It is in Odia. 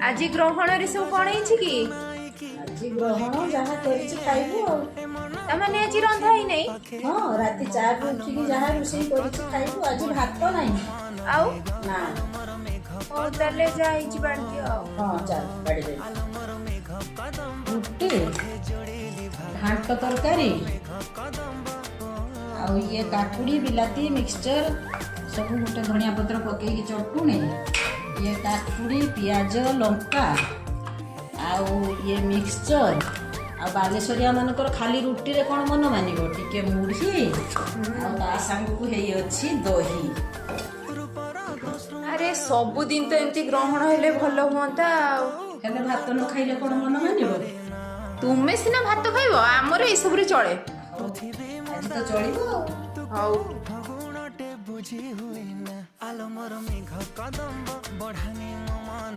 ଆଜି ଗ୍ରହଣରେ ସବୁ କଣ ହେଇଛି କି? ଆଜି ଗ୍ରହଣ ଯାହା କରିଛି ଖାଇବୁ ଆଉ। ତାମାନେ ଆଜି ରନ୍ଧା ହେଇନାହିଁ? ହଁ, ରାତି 4ରୁ ଉଠିକି ଯାହା ରୋଷେଇ କରିଛି ଖାଇବୁ। ଆଜି ଭାତ ନାହିଁ। ଆଉ? ନା। ହଉ, ତାହେଲେ ଯାହା ହେଇଛି ବାଢ଼ିଦିଅ ଆଉ। ହଁ, ଚାଲ ବାଢ଼ିଦେବି। ରୁଟି, ଘାଣ୍ଟ ତରକାରୀ ଆଉ ଇଏ କାକୁଡ଼ି ବିଲାତି ମିକ୍ସଚର ସବୁ, ଗୋଟେ ଧନିଆ ପତ୍ର ପକେଇକି ଚଟୁଣି, ଇଏ କାକୁଡ଼ି ପିଆଜ ଲଙ୍କା ଆଉ ଇଏ ମିକ୍ସଚର। ଆଉ ବାଲେଶ୍ୱରିଆ ମାନଙ୍କର ଖାଲି ରୁଟିରେ କ'ଣ ମନ ମାନିବ? ଟିକେ ମୁଢ଼ି ଆଉ ତା ସାଙ୍ଗକୁ ହେଇଅଛି ଦହି। ଆରେ, ସବୁଦିନ ତ ଏମିତି ଗ୍ରହଣ ହେଲେ ଭଲ ହୁଅନ୍ତା ଆଉ। ହେଲେ ଭାତ ନ ଖାଇଲେ କ'ଣ ମନ ମାନିବ? ତୁମେ ସିନା ଭାତ ଖାଇବ, ଆମର ଏସବୁରେ ଚଳେ। ହଉ, ଆଜି ତ ଚଳିବ ଆଉ। ହଉ। ବୁଝି ହୁଏ ନା ଆଲୋ ମୋର ମେଘ କଦମ୍ବ ବଢ଼ାନି ମୋ ମନ।